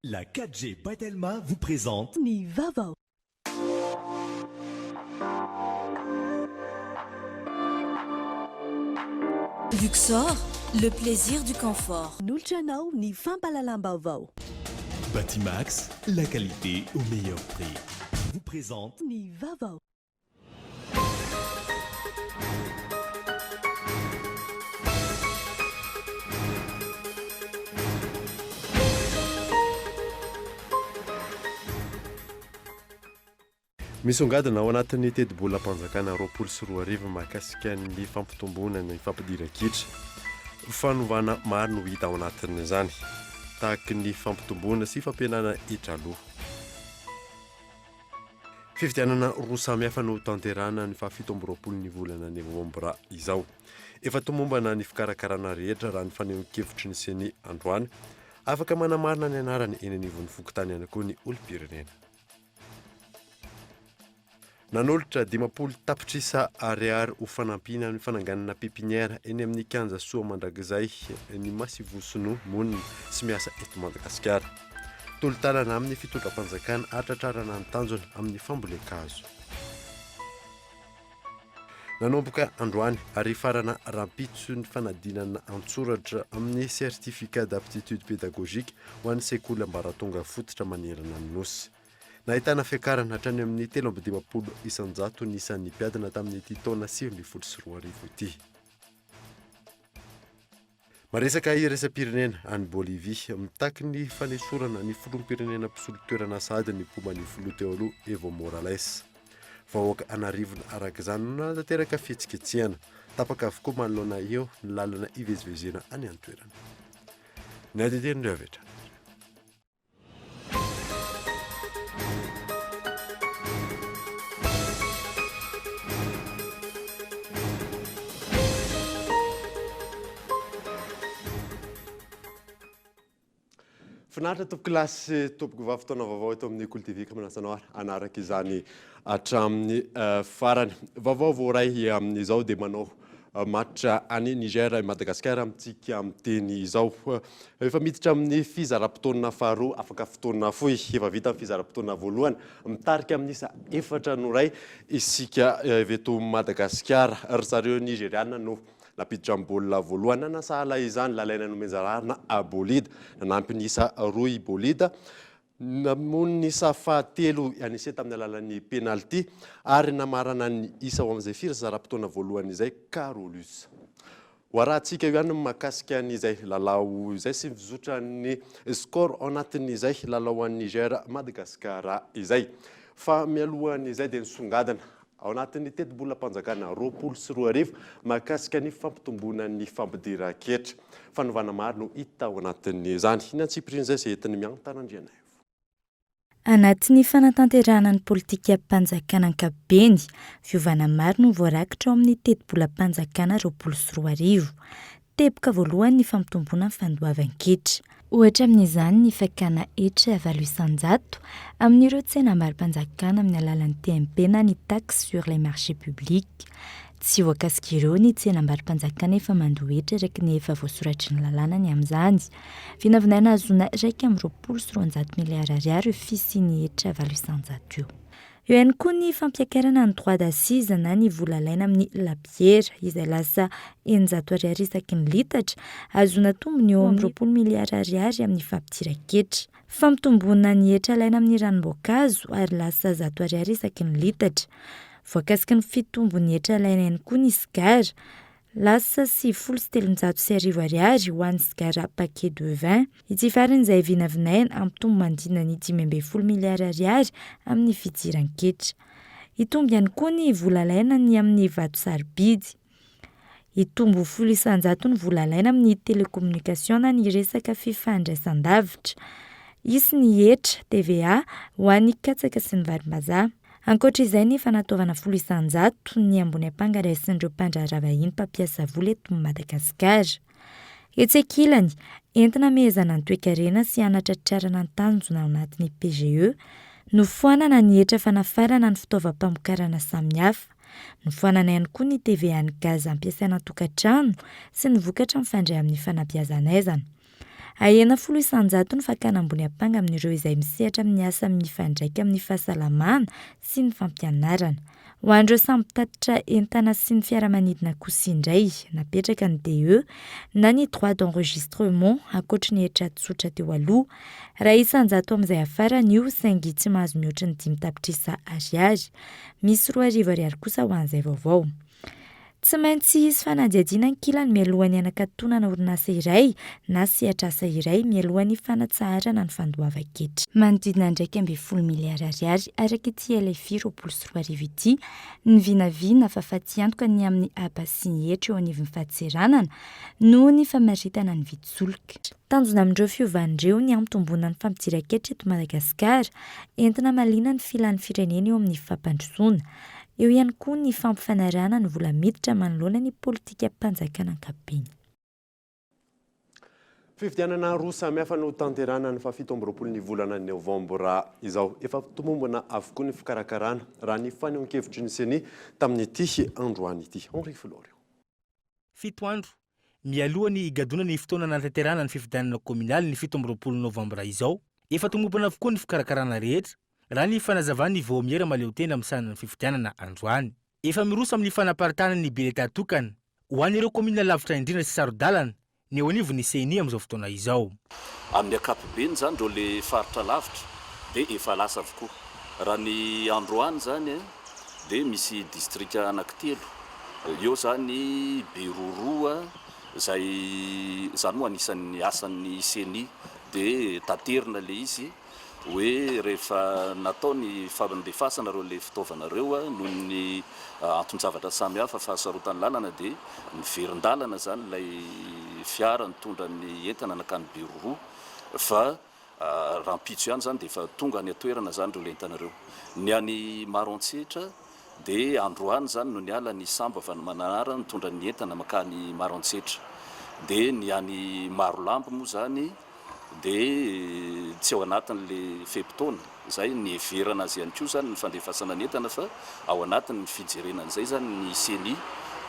La 4G by Telma vous présente. Ny vaovao. Luxor, le plaisir du confort. Nolotra anao ny fampahalalam-baovao. Batimax, la qualité au meilleur prix. Vous présente. Ny vaovao. Misongadina ao anatin'ny tetibolam-panjakana 2020 mahakasika ny fampitomboana ny fampidiran-ketra. Fanovana maro no hita ao anatin'izany, tahaky ny fampitomboana sy fampihenana hetra aloa. Fifidianana roa samy hafa no hotanterahina ny faha 27 ny volana novambra izao. Efa tomombana ny fikarakarana rehetra raha ny fanehoan-kevitry ny Ceni androany. Afaka manamarina ny anarany eny anivon'ny fokontany ihany koa ny olom-pirenena. Nanolotra 50 tapitrisa ariary ho fanampiana amin'ny fananganana pépinière eny amin'ny kianja Soamandrakizay ny Masoivoho Sinoa monina sy miasa eto Madagasikara. Tolo-tanana amin'ny fitondram-panjakana hahatratrarana ny tanjona amin'ny fambolen-kazo. Nanomboka androany ary hifarana rahampitso ny fanadinana an-tsoratra amin'ny certificat d'aptitude pédagogique ho an'ny sekoly ambaratonga fototra manerana ny Nosy. Nahitana fiakarana hatrany amin'ny 53% ny isan'ny mpiadina tamin'ity taona 2019 ity. Maresaka iraisam-pirenena any Bolivia, mitaky ny fanesorana ny filoham-pirenena mpisolo toerana sahady ny mpomba ny filoha teo aloha Evo Morales. Vahoaka an'arivony araka izany no nanatanteraka fihetsiketsehana. Tapaka avokoa manoloana eo ny lalana ivezivezena any an-toerana. Ny adidin'ireo avy hatrany. Finaritra tompoko lahy sy tompoko vavy fotoana vaovao eto amin'ny Kolo TV ka manasa anao ary hanaraka izany hatramin'ny eh, farany. Vaovao voaray amin'izao dia manao eh, match any Niger i Madagasikara amintsika miteny izao. Efa miditra amin'ny fizaram-potoana faharoa afaka fotoana fohy. Efa vita ny fizaram-potoana voalohany. Mitarika amin'ny isa efatra no iray isika avy eto Madagasikara. Ry zareo Nigeriana no nampiditra ny baolina voalohany. Nanasahala izany Lalaina Nomenjanahary na Bolida. Nanampy ny isa roa i Bolida. Namono ny isa fahatelo i Anise tamin'ny alalan'ny penalty ary namarana ny isa ho amin'izay fizaram-potoana voalohany izay Carolus. Ho arahantsika eo ihany ny mahakasika an'izay lalao izay sy ny fizotran'ny score ao anatin'izay lalao an'i Niger Madagascar izay. Fa mialohan'izay dia nisongadina ao anatin'ny tetibolam-panjakana 2020 mahakasika ny fampitomboana ny fampidiran-ketra. Fanovana maro no hita ao anatin'izany. Ny antsipirian'izay izay entin'i Miantana Andrianaivo. Anatin'ny fanatanterahana ny politikam-panjakana ankapobeny, fiovana maro no voarakitra ao amin'ny tetibolam-panjakana 2020. Teboka voalohany ny fampitomboana ny fandoavan-ketra. Ohatra amin'izany ny fakana hetra 8% amin'ireo tsenam-barom-panjakana amin'ny alalan'ny TMP na ny taxe sur les marchés publics. Tsy voakasik'ireo ny tsenam-barom-panjakana efa mandoa hetra araka ny efa voasoratry ny lalàna ny amin'izany. Vinavinaina hahazoana 221 miliara ariary io fisian'ny hetra 8% io. Eo ihany koa ny fampiakarana ny droit d'assise na ny vola alaina amin'ny labiera izay lasa 600 ariary isaky ny litatra, ahazoana tombony eo amin'ny 20 miliara ariary amin'ny fampidiran-ketra. Fampitomboana ny hetra alaina amin'ny ranom-boankazo ary lasa 100 ariary isaky ny litatra. Voakasiky ny fitombon'ny hetra alaina ihany koa ny sigara. Lasa 1390 ariary ho an'ny sigara paquet de 20. Ity farany izay vinavinaina hampitombo manodidina ny 15 miliara ariary amin'ny fidiran-ketra. Hitombo ihany koa ny vola alaina ny amin'ny vato sarobidy. Hitombo 10% ny vola alaina amin'ny télécommunication na ny resaka fifandraisan-davitra. Hisy ny hetra, TVA, ho an'ny katsaka sy ny varimbazaha. Ankoatra izay ny fanatoavana 10% ny ambony ampanga raisin'ireo mpandraharaha vahiny mpampiasa vola eto Madagasikara. Etsy ankilany, entina hamehezana ny toekarena sy hanatratrarana ny tanjona ao anatin'ny PGE, nofoanana ny hetra fanafarana ny fitaovam-pamokarana samihafa. Nofoanana ihany koa ny TVA-n'ny gaz ampiasaina an-tokantrano sy ny vokatra mifandray amin'ny fanabeazan'aizana. Ahena 10% ny fakana ambony ampanga amin'ireo izay misehatra amin'ny asa mifandraika amin'ny fahasalamana sy ny fampianarana. Ho an'ireo sambo mpitatitra entana sy ny fiaramanidina kosa indray, napetraka ny DE na ny droit d'enregistrement ankoatry ny hetra tsotra teo aloha. Iray isan-jato amin'izay hafarana io saingy tsy mahazo mihoatry ny 5 tapitrisa ariary. Misy 2000 ariary kosa ho an'izay vaovao. Tsy maintsy hisy fanadihadiana ankilany mialohan'ny hanakatonana orinasa iray na sehatr'asa iray mialohan'ny fanatsaharana ny fandoavan-ketra. Manodidina ny 11 miliara ariary araka ity LFI 2020 ity ny vinavina fa fatiantoka ny amin'ny haba sy ny hetra eo anivon'ny fadintseranana noho ny famaritana ny vidin-tsolika. Tanjona amin'ireo fiovana ireo ny hampitomboana ny fampidiran-ketra eto Madagasikara entina hamaliana ny filan'ny firenena eo amin'ny fampandrosoana. Eo ihany koa ny fampifanarahana ny vola miditra manoloana ny politikam-panjakana ankapobeny. Fifidianana roa samihafa no tanterahana ny faha-27 ny volana novambra izao. Efa tomombana avokoa ny fikarakarana, raha ny fanehoan-kevitry ny Ceni tamin'ity androany ity. Henri Florio. 7 andro mialoha ny higadona ny fotoana nanatanterahana ny fifidianana kominaly ny 27 novambra izao, efa tomombana avokoa ny fikarakarana rehetra, raha ny fanazavan'ny vaomiera mahaleotena misahana ny fifidianana androany. Efa miroso amin'ny fanaparitahana ny bileta tokana ho an'ireo kaominina lavitra indrindra sy saro-dalana ny eo anivon'ny CENI amin'izao fotoana izao. Amin'ny ankapobeny izany ireo le faritra lavitra dia efa lasa avokoa. Raha ny androany izany dia misy distrika anankitelo eo izany Beroroha izay izany moa anisan'ny asan'ny CENI dia taterina ilay izy hoe rehefa natao ny fandefasana ireo le fitaovana ireo noho ny anton-javatra samihafa fahasarotan'ny lalana dia niverin-dalana izany ilay fiara nitondra ny entana nankany Beroroha fa rahampitso ihany izany dia efa tonga any an-toerana izany ireo le entana ireo. Ny any Maroantsetra dia androany izany no niala ny sambo avy any Mananara nitondra ny entana mankany Maroantsetra. Dia ny any Marolambo moa izany dia tsy ao anatin'ilay fe-potoana izay niheverana azy ihany koa izany ny fandefasana ny entana fa ao anatin'ny fijerena an'izay izany ny Ceni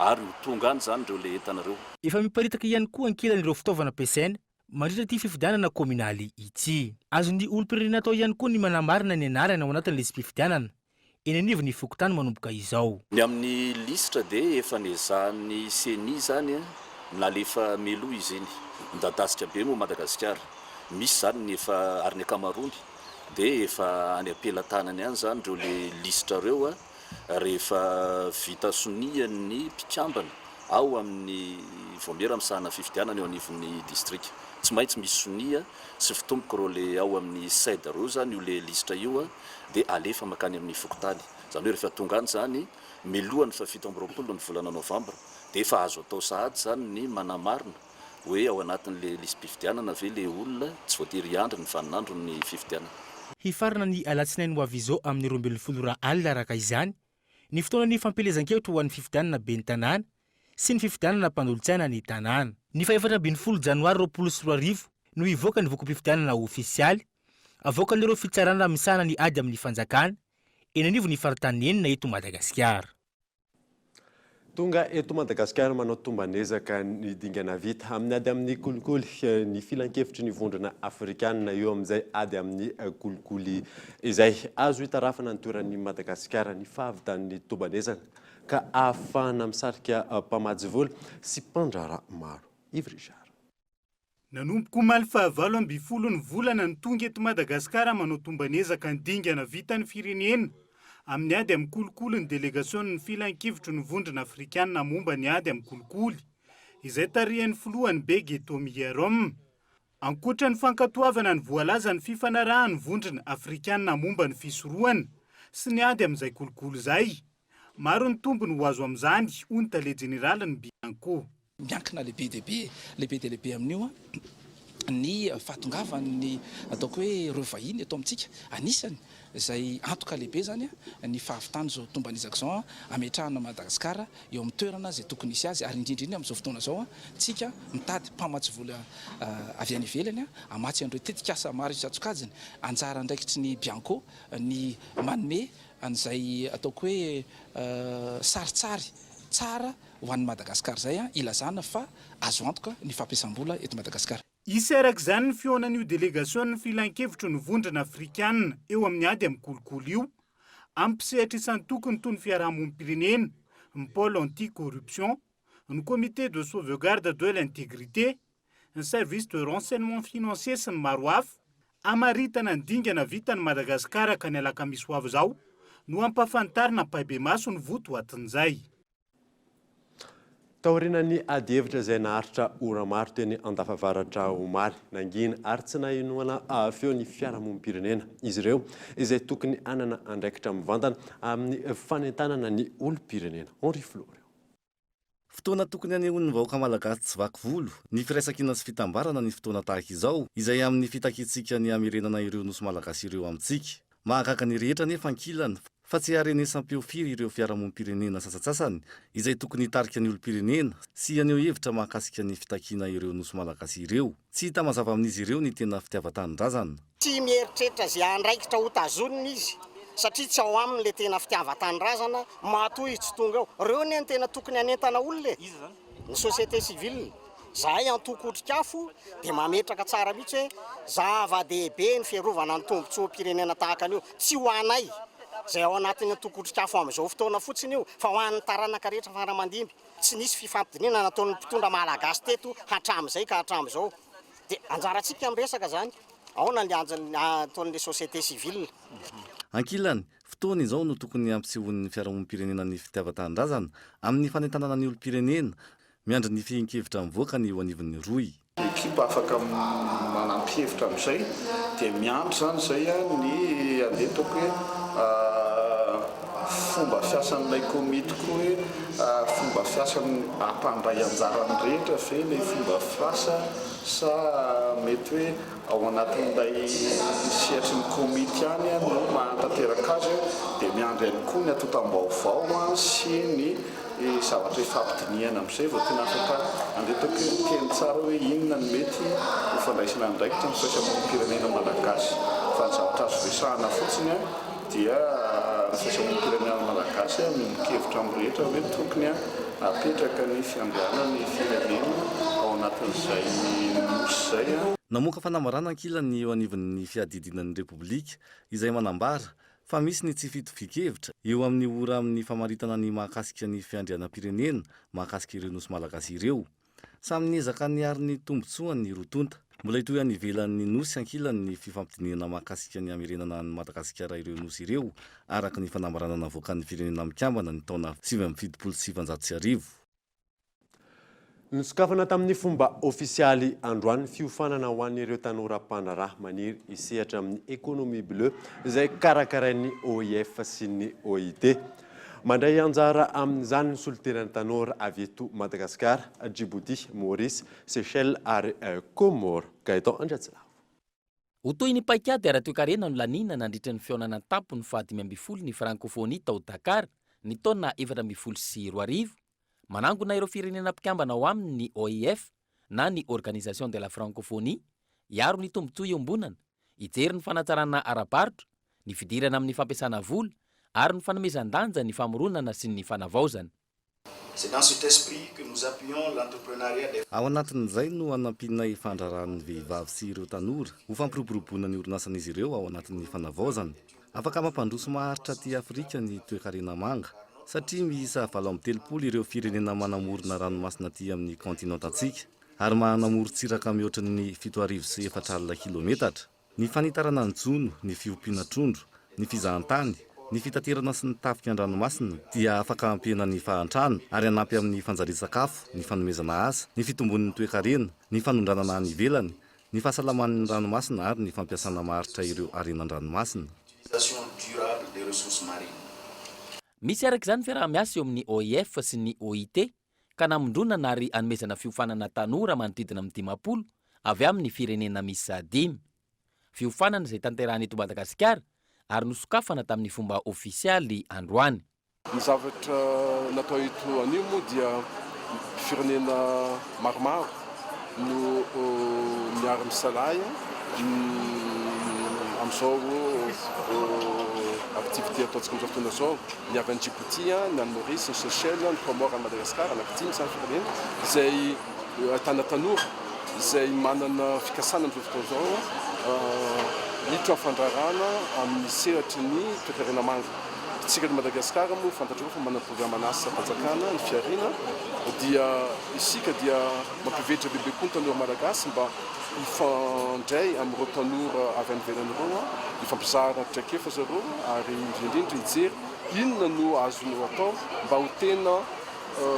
ary ho tonga any izany ireo ilay entana ireo. Efa miparitaka ihany koa ankilany ireo fitaovana ampiasaina mandritra ity fifidianana kaominaly ity. Azon'ny olom-pirenena atao ihany koa ny manamarina ny anarany ao anatin'ny lisi-pifidianana eny anivon'ny fokontany manomboka izao. Ny amin'ny lisitra dia efa nezahan'ny Ceni izany nalefa mialoha izy iny. Midadasika be moa Madagasikara. Misy izany ny efa ary ny ankamaroany dia efa any am-pelatanany any izany ireo le lisitra ireo rehefa vita sonia ny mpikambana ao amin'ny vaomiera misahana fifidianana eo anivon'ny distrika. Tsy maintsy misy sonia sy fitomboka ireo le ao amin'ny CED ireo izany io le lisitra io dia alefa mankany amin'ny fokontany. Izany hoe rehefa tonga any izany, milohan'ny faha-27 ny volana novambra, dia efa azo atao sahady izany ny manamarina hoe ao anatin'ilay lisi-pifidianana ve ilay olona, tsy voatery hiandry ny vaninandron'ny fifidianana. Hifarana ny alatsinainy ho avy izao amin'ny 12 ora alina araka izany ny fotoanan'ny fampielezan-kevitra ho an'ny fifidianana ben'ny tanàna sy ny fifidianana mpanolotsaina ny tanàna. Ny faha-14 janoary 2020 no hivoaka ny voka-pifidianana ofisialy avoakan'ireo fitsarana misahana ny ady amin'ny fanjakana eny anivon'ny faritany enina eto Madagasikara. Tonga eto Madagasikara manao tomban'ezaka ny dingana vita amin'ny ady amin'ny kolikoly ny filankevitry ny vondrona afrikanina eo amin'izay ady amin'ny kolikoly izay. Azo itarafana ny toeran'i Madagasikara ny fahavitan'ny tomban'ezaka ka ahafahana misarika mpamatsy vola sy mpandraharaha maro. Yves Richard. Nanomboka omaly faha-18 ny volana ny tonga eto Madagasikara manao tomban'ezaka ny dingana vitan'ny firenena amin'ny ady amin'ny kolikoly ny delegasionin'ny filankevitry ny vondrona afrikanina momba ny ady amin'ny kolikoly izay tarihan'ny filohany Béghéto Miyarom. Ankoatra ny fankatoavana ny voalazan'ny fifanarahan'ny vondrona afrikanina momba ny fisorohana sy ny ady amin'izay kolikoly izay, maro ny tombony ho azo amin'izany, hoy ny tale jeneralin'ny Bianco. Miankina lehibe dia be, lehibe dia lehibe amin'io ny fahatongavan'ny ataoko hoe ireo vahiny eto amintsika. Anisany izay antoka lehibe izany ny fahavitan'izao tomban'ezaka izao hametrahana Madagasikara eo amin'ny toerana izay tokony hisy azy ary indrindra indrindra amin'izao fotoana izao tsika mitady mpamatsy vola avy any ivelany hamatsy an'ireo tetikasa maro isan-tsokajiny. Anjara andraikitry ny Bianco ny manome an'izay ataoko hoe saritsary tsara ho an'i Madagasikara izay ilazana fa azo antoka ny fampiasam-bola eto Madagasikara. Hisy araka izany ny fihaonan'io delegasion'ny filankevitry ny Vondrona Afrikanina eo amin'ny ady amin'ny kolikoly io, amin'ny mpisehatra isan-tokony toy ny fiarahamonim-pirenena, ny pôle anti-corruption, ny comité de sauvegarde de l'intégrité, ny service de renseignement financier sy ny maro hafa, hamaritana ny dingana vitan'i Madagasikara ka ny alakamisy ho avy izao no hampahafantarina ampahibemaso ny votoatin'izay. Taorian'ny adihevitra izay naharitra ora maro teny Andafavaratra omaly, nangina ary tsy nahenoana feo ny fiarahamonim-pirenena izy ireo izay tokony hanana andraikitra mivantana amin'ny fanentanana ny olom-pirenena. Henri Florio. Fotoana tokony hanehoan'ny vahoaka malagasy tsy vaky volo, ny firaisankina sy fitambarana ny fotoana tahaka izao, izay amin'ny fitakiantsika ny hamerenana ireo nosy malagasy ireo amintsika. Mahagaga ny rehetra anefa ankilany fa tsy harenesam-peo firy ireo fiarahamonim-pirenena sasantsasany izay tokony hitarika ny olom-pirenena sy haneho hevitra mahakasika ny fitakiana ireo nosy malagasy ireo. Tsy hita mazava amin'izy ireo ny tena fitiavan-tanindrazana. Tsy mieritreritra izay andraikitra ho tazonina izy satria tsy ao aminy ilay tena fitiavan-tanindrazana, matoa izy tsy tonga eo. Ireo anie no tena tokony hanentana olona e! Ny société civile. Izahay antoko Otrikafo dia mametraka tsara mihitsy hoe zava-dehibe ny fiarovana ny tombotsoam-pirenena tahaka an'io. Tsy ho anay izay ao anatin'ny antoko Otrikafo amin'izao fotoana fotsiny io fa ho an'ny taranaka rehetra fara aman-dimby. Tsy nisy fifampidinihana nataon'ny mpitondra malagasy teto hatramin'izay ka hatramin'izao. Dia anjarantsika miresaka izany. Ahoana ny ataon'ilay société civile? Ankilany, fotoana izao no tokony hampisehoan'ny fiarahamonim-pirenena ny fitiavan-tanindrazana amin'ny fanentanana ny olom-pirenena, miandry ny fehin-kevitra mivoaka ny eo anivon'ny rohy. Ekipa afaka manampy hevitra amin'izay dia miandry izany izay ny andeha ataoko hoe fomba fiasan'ilay komity koa hoe fomba fiasan'ny hampandray anjara ny rehetra ve ilay fomba fiasa sa mety hoe ao anatin'ilay sehatry ny komity ihany no mahatanteraka azy dia miandry ihany koa ny antontam-baovao sy ny zavatra ifampidinihana amin'izay vao tena afaka andeha ataoko hoe miteny tsara hoe inona no mety ho fandraisana andraikitra ny firaisamonim-pirenena malagasy fa ny zavatra azo resahana fotsiny dia ny firaisamonim-pirenena malagasy miombon-kevitra amin'ny rehetra hoe tokony hapetraka ny fiandrianan'ny firenena ao anatin'izay nosy izay. Namoaka fanambarana ankilany ny eo anivon'ny fiadidiana ny Repoblika izay manambara fa misy ny tsy fitovian-kevitra eo amin'ny ora amin'ny famaritana ny mahakasika ny fiandrianam-pirenena mahakasika ireo nosy malagasy ireo. Samy niezaka niaro ny tombontsoany ny roa tonta. Mbola hitohy any ivelan'ny nosy ankilany ny fifampidinihana mahakasika ny hamerenana an'i Madagasikara ireo nosy ireo, araka ny fanambarana navoakan'ny Firenena Mikambana ny taona 1979. Nosokafana tamin'ny fomba ofisialy androany ny fiofanana ho an'ireo tanora mpandraharaha maniry hisehatra amin'ny Economie Bleue izay karakarain'ny OIF sy ny OIT. Mandray anjara amin'izany ny solontenan'ny tanora avy eto Madagasikara, Djibouti, Maurice, Seychelles ary Comores. Gaëtan Andriatsilavo. Ho toy ny paikady ara-toekarena nolaniana nandritra ny fihaonana an-tampony faha-15 ny Frankôfônia tao Dakar ny taona 2014, manangona ireo firenena mpikambana ao aminy ny OIF na ny Organisation de la Francophonie hiaro ny tombontsoa iombonana, hijery ny fanatsarana ara-barotra, ny fidirana amin'ny fampiasana vola ary ny fanomezan-danja ny famoronana sy ny fanavaozana. C'est dans cet esprit que nous appuyons l'entrepreneuriat des. Ao anatin'izay no hanampianay fandraharahan'ny vehivavy sy ireo tanora ho fampiroboroboana ny orinasan'izy ireo ao anatin'ny fanavaozana. Afaka mampandroso maharitra aty Afrika ny toekarena manga satria miisa 38 ireo firenena manamorona ranomasina aty amin'ny kaontinantantsika ary manamorontsiraka mihoatra ny 4004 kilometatra. Ny fanitarana ny jono, ny fiompiana trondro, ny fizahantany, ny fitaterana sy ny tafika an-dranomasina dia afaka hampihena ny fahantrana ary hanampy amin'ny fanjarian-tsakafo, ny fanomezana asa, ny fitombon'ny toekarena, ny fanondranana any ivelany, ny fahasalaman'ny ranomasina ary ny fampiasana maharitra ireo harena an-dranomasina. Utilisation durable des ressources marines. Misy araka izany fiaraha-miasa eo amin'ny OIF sy ny OIT ka namondronana ary anomezana fiofanana tanora manodidina amin'ny 50 avy amin'ny firenena miisa dimy. Fiofanana izay tanterahina eto Madagasikara ary nosokafana tamin'ny fomba ofisialy androany. Ny zavatra natao eto anio moa dia firenena maromaro no miara-misalahy amin'izao activité ataontsika amin'izao fotoana izao. Ny avy any Djibouti, ny any Maurice, ny Seychelles, ny Comores, any Madagascar, anaky dimy izany firenena izay ahitana tanora. izay manana fikasana amin'izao fotoana izao hiditra amin'ny fandraharahana amin'ny sehatry ny toekarena manga. Isika eto Madagasikara moa fantatrareo fa manana programan'asam-panjakana ny fihariana dia isika dia mampivelatra bebe kokoa ny tanora malagasy mba hifandray amin'ireo tanora avy any ivelany ireo, hifampizara traikefa zareo ary indrindra indrindra hijery inona no azonao atao mba ho tena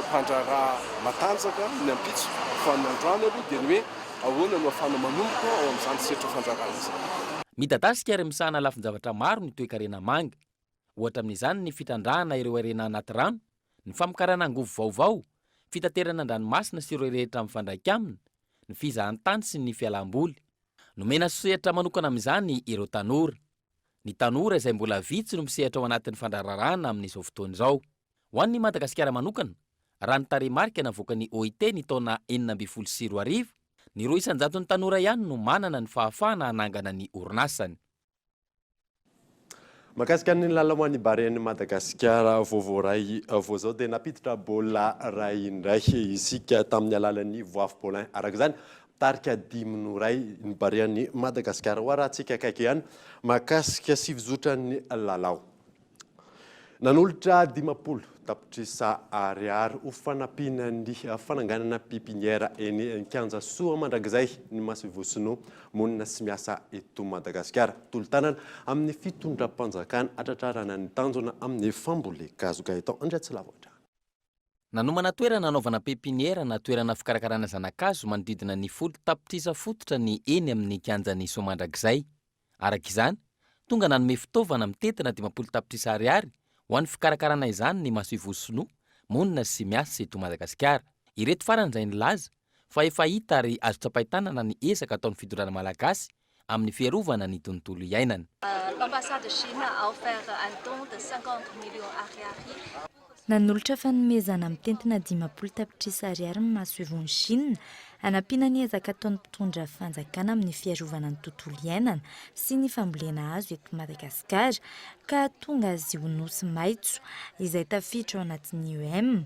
mpandraharaha matanjaka ny ampitso fa ny androany aloha dia ny hoe ahoana no ahafahana manomboka ao amin'izany sehatra fandraharahana izany. Midadasika ary misahana lafin-javatra maro ny toekarena manga. Ohatra amin'izany ny fitrandrahana ireo harena anaty rano, ny famokarana angovo vaovao, fitaterana an-dranomasina sy ireo rehetra mifandraika aminy, ny fizahantany sy ny fialam-boly. Nomena sehatra manokana amin'izany ireo tanora. Ny tanora izay mbola vitsy no misehatra ao anatin'ny fandraharahana amin'izao fotoana izao. Ho an'i Madagasikara manokana, raha ny tarehimarika navoakan'ny OIT ny taona 2016, ny 2 isan-jaton'ny tanora ihany no manana ny fahafahana hanangana ny orinasany. Mahakasika ny lalao an'i Barean'i Madagasikara vao voaray vao izao dia nampiditra baolina iray indray isika tamin'ny alalan'ny Voavy Paulin. Araka izany, mitarika dimy no iray ny Barean'i Madagasikara. Ho arahantsika akaiky ihany mahakasika sy fizotran'ny lalao. Nanolotra 50 tapitrisa ariary ho fanampiana ny fananganana pépinière eny Kianja Soamandrakizay ny masoivoho sinoa monina sy miasa eto Madagasikara. Tolo-tanana amin'ny fitondram-panjakana hatratrarana ny tanjona amin'ny fambolen-kazo. Gaëtan Andriatsilavoatra. Nanomana toerana hanaovana pépinière na toerana fikarakarana zana-kazo manodidina ny 10 tapitrisa fototra ny eny amin'ny kianjan'i Soamandrakizay. Araka izany, tonga nanome fitaovana mitentina 50 tapitrisa ariary ho an'ny fikarakarana izany ny masoivoho sinoa monina sy miasa eto Madagasikara. Ireto farany izay nilaza fa efa hita ary azo tsapain-tanana ny ezaka ataon'ny fitondrana malagasy amin'ny fiarovana ny tontolo iainana. L'ambassade de Chine a offert un don de 50 millions ariary. Nanolotra fanomezana mitentina 50 tapitrisa ariary ny masoivohon'i Chine hanampiana ny ezaka ataon'ny mpitondra fanjakana amin'ny fiarovana ny tontolo iainana sy ny fambolena hazo eto Madagasikara ka hahatonga azy ho nosy maitso izay tafiditra ao anatin'ny EM.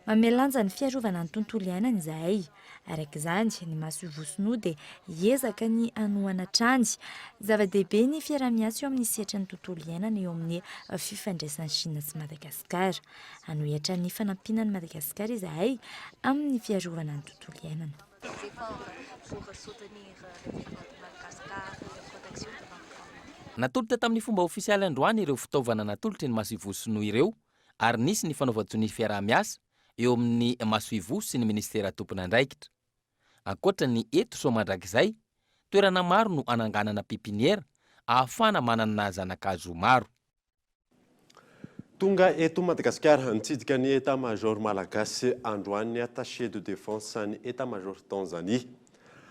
Manome lanja ny fiarovana ny tontolo iainana izahay. Araka izany, ny masoivoho sinoa dia hiezaka ny hanohana hatrany. Zava-dehibe ny fiaraha-miasa eo amin'ny sehatry ny tontolo iainana eo amin'ny fifandraisan'i Shina sy Madagasikara. Hanohy hatrany ny fanampiana an'i Madagasikara izahay amin'ny fiarovana ny tontolo iainana. Natolotra tamin'ny fomba ofisialy androany ireo fitaovana natolotry ny masoivoho sinoa ireo ary nisy ny fanaovan-tsonia fiaraha-miasa eo amin'ny masoivoho sy ny minisitera tompon'andraikitra. Ankoatra ny eto Soamandrakizay, toerana maro no ananganana pépinière ahafahana manana zana-kazo maro. Tonga eto Madagasikara nitsidika ny Etat Major Malagasy androany ny Attaché de Défense ny Etat Major Tanzanie.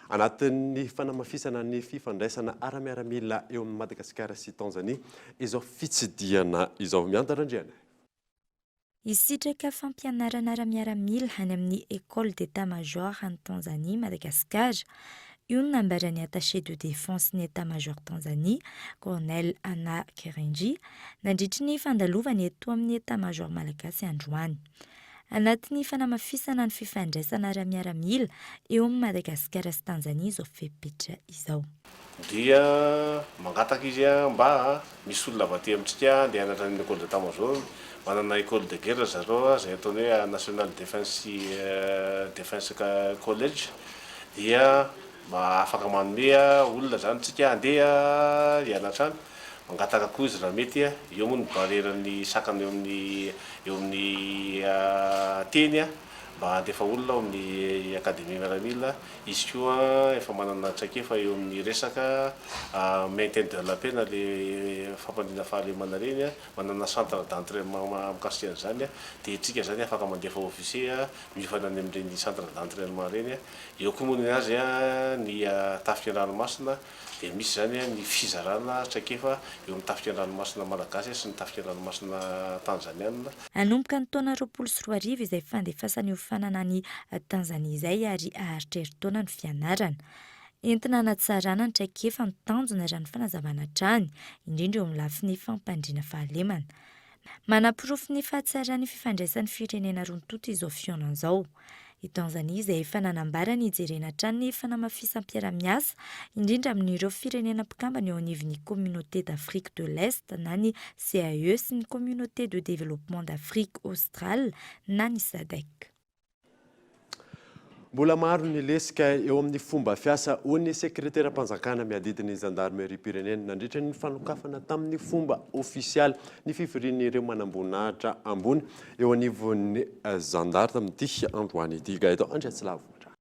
Anatin'ny fanamafisana ny fifandraisana ara-miaramila eo amin'i Madagasikara sy Tanzania izao fitsidihana izao. Miantana Andrianaivo. Hisitraka fampianarana ara-miaramila any amin'ny Ecole d'Etat Major any Tanzanie Madagasikara. Io no nambaran'ny Attaché de Défense ny Etat Major Tanzanie, Colonel Anna Kerenji, nandritry ny fandalovany eto amin'ny Etat Major Malagasy androany. Anatin'ny fanamafisana ny fifandraisana ara-miaramila eo amin'i Madagasikara sy Tanzania izao fepetra izao. Dia mangataka izy mba misy olona avy aty amintsika andeha hianatra any amin'ny école d'état major, manana école de guerre zareo izay ataony hoe national defense defense college dia mba afaka manome olona izany tsika andeha hianatra any. Mangataka koa izy raha mety, eo moa ny barrière-n'ny sakana eo amin'ny eo amin'ny teny mba handefa olona ao amin'ny académie miaramila, izy koa efa manana traikefa eo amin'ny resaka maintien de la paix na le fampandriana fahalemana ireny, manana centre d'entrainement mikasika an'izany, dia isika izany afaka mandefa officier miofana any amin'ireny centre d'entrainement ireny, eo koa moa ny azy ny tafika an-dranomasina. Dia misy izany ny fizarana traikefa eo amin'ny tafika an-dranomasina malagasy sy ny tafika an-dranomasina tanzaniana. Hanomboka ny taona 2020 izay fandefasana hiofanana any Tanzania izay ary haharitra herintaona ny fianarana. Entina hanatsarana ny traikefa ny tanjona raha ny fanazavana hatrany, indrindra eo amin'ny lafiny fampandriana fahalemana. Manaporofo ny fahatsaran'ny fifandraisan'ny firenena roa tonta izao fihaonana izao. I Tanzania izay efa nanambara ny hijerena hatrany ny fanamafisam-piarahamiasa, indrindra amin'ireo firenena mpikambana eo anivon'ny Communauté d'Afrique de l'Est na ny CAE sy ny Communauté de développement d'Afrique australe na ny Sadec. Mbola maro ny lesika eo amin'ny fomba fiasa, hoy ny sekreteram-panjakana miadidy ny zandarimeriam-pirenena nandritra ny fanokafana tamin'ny fomba ofisialy ny fivorian'ireo manamboninahitra ambony eo anivon'ny zandary tamin'ity androany ity. Gaëtan Andriatsilavotra.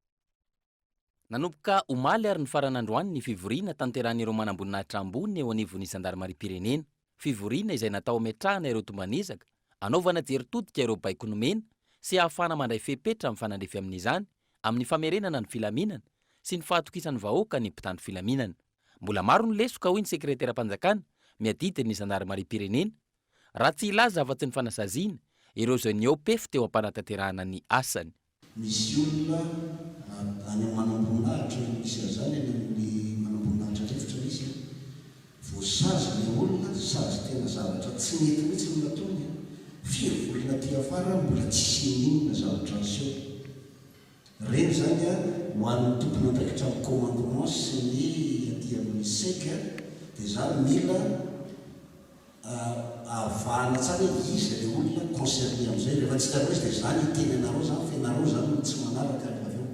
Nanomboka omaly ary nifarana androany ny fivoriana tanterahin'ireo manamboninahitra ambony eo anivon'ny zandarimariam-pirenena. Fivoriana izay natao hametrahana ireo tomban'ezaka, hanaovana jery todika ireo baiko nomena sy hahafahana mandray fepetra mifanandrify amin'izany amin'ny famerenana ny filaminana sy ny fahatokisan'ny vahoaka ny mpitandro filaminana. Mbola maro ny lesoka, hoy ny sekreteram-panjakana miadidy ny zandarimariam-pirenena, raha tsy hilaza afa-tsy ny fanasaziana ireo izay nihoa-pefy teo am-panatanterahana ny asany. Misy olona any amin'ny manamboninahitra no misy an'izany, any amin'ny manamboninahitra lefitra misy an! Voasazy ilay olona sady tena zavatra tsy nety mihitsy no nataony an! Firy volana aty afara mbola tsisy n'inon'inona zavatra niseho. Ireny izany an, ho an'ny tompon'andraikitra amin'ny commandement sy ny aty amin'ny sec dia izany mila Avahana tsara hoe iza ilay olona concerné amin'izay, rehefa tsy hitanareo izy dia za niteny anareo zany fa ianareo zany no tsy manaraka rehefa avy eo.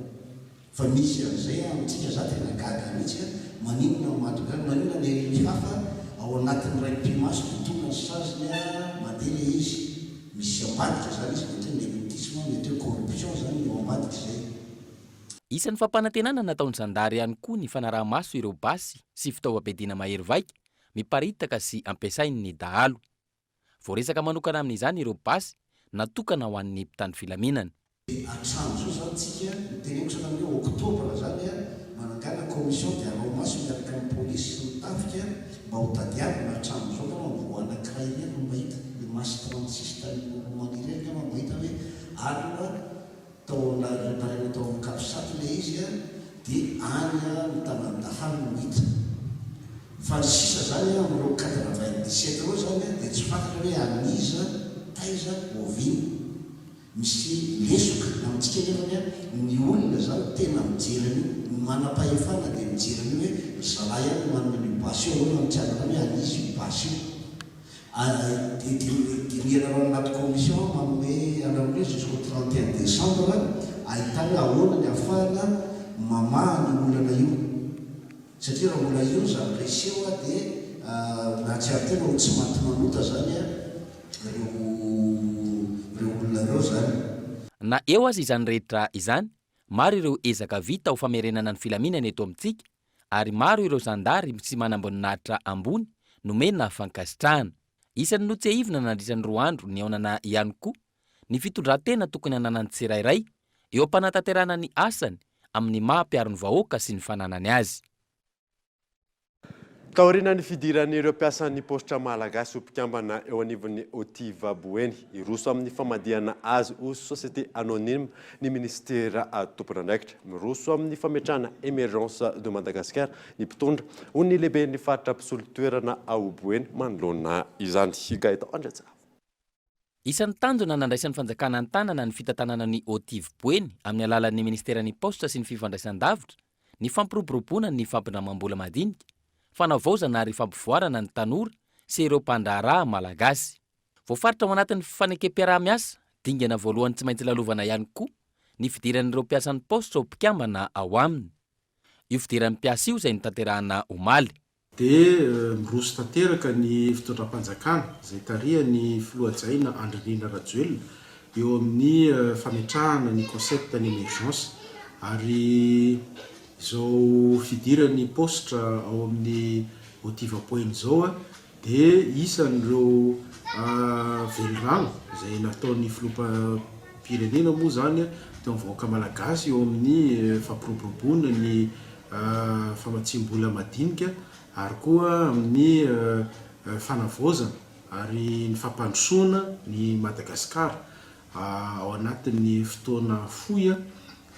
Fa misy an'izay amintsika za tena gaga mihitsy a, maninona no mahatonga any, maninona ny any hafa ao anatin'ny iray pimaso dia tonga ny saziny a, mandeha ilay izy, misy ambadika zany izy, mety hoe nepotisme, mety hoe corruption zany ny ao ambadika izay. Isan'ny fampanantenana nataon'ny zandary ihany koa ny fanaraha-maso ireo basy sy fitaovam-piadiana mahery vaika miparitaka sy ampiasain'ny dahalo. Voaresaka manokana amin'izany ireo basy natokana ho an'ny mpitandro filaminana. Dia hatramin'izao izany tsika, ny teneniko izany amin'ny hoe octobre izany an, manangana commission dia araho maso miaraka amin'ny polisy sy ny tafika mba ho tadiavina hatramin'izao angamba vao anankiray irery no mahita, le masse 36 tany Roumanie irery angamba no mahita hoe arme Tao am réparena tao am capsat ilay izy a, dia any a ny tanan'ny dahalo no hita. Fa ny sisa zany a amin'ireo 97 ireo zany a dia tsy fantatra hoe an'iza, taiza, oviana. Misy lesoka amintsika nefany a, ny olona zany tena mijery an'io, ny manam-pahefana dia mijery an'io hoe ry zalahy ihany no manana an'io basy io, ahoana no tsy hahalalana hoe an'iza io basy io. Dia dinihanareo any anaty commission manome anareo hoe jusqu'au 31 décembre ahitana hoe ahoana ny ahafahana mamaha an'io olana io. Satria raha mbola io ny zavatra hiseho dia mahatsiaro tena ho tsy maty manota izany ireo ireo olona ireo izany. Na eo aza izany rehetra izany, maro ireo ezaka vita ho famerenana ny filaminana eto amintsika ary maro ireo zandary sy manamboninahitra ambony nomena fankasitrahana. Isan'ny notsiahivina nandritra ny roa andro nihaonana ihany koa ny fitondran-tena tokony hananan'ny tsirairay eo am-panatanterahana ny asany amin'ny maha mpiaro ny vahoaka sy ny fananany azy. Taorian'ny fidiran'ireo mpiasan'ny paositra malagasy ho mpikambana eo anivon'ny Otiva Boeny, hiroso amin'ny famadihana azy ho société anonyme ny minisitera tompon'andraikitra. Miroso amin'ny fametrahana Emergence de Madagascar ny mpitondra, hoy ny lehiben'ny faritra mpisolo toerana ao Boeny manoloana izany. Gaëtan Andriatsiravo. Isan'ny tanjona nandraisan'ny fanjakana an-tanana ny fitantanana ny Otiv Boeny amin'ny alalan'ny minisiteran'ny Paositra sy ny Fifandraisandavitra ny fampiroboroboana ny fampindramam-bola madinika, fanavaozana ary fampivoarana ny tanora sy ireo mpandraharaha malagasy. Voafaritra ao anatin'ny fifanekem-piaraha-miasa, dingana voalohany tsy maintsy lalovana ihany koa ny fidiran'ireo mpiasan'ny paositra ho mpikambana ao aminy. Io fidiran'ny mpiasa io izay notanterahana omaly. Dia miroso tanteraka ny fitondram-panjakana izay tarihan'ny filoha hajaina Andry Nirina Rajoelina eo amin'ny fametrahana ny concept ny emergence ary izao fidiran'ny paositra ao amin'ny Otiva Poeny izao Dia isan'ireo velirano izay nataon'ny filoham-pirenena moa izany teo amin'ny vahoaka malagasy eo amin'ny fampiroboroboana ny famatsiam-bola madinika ary koa amin'ny fanavaozana ary ny fampandrosoana ny Madagasikara ao anatin'ny fotoana fohy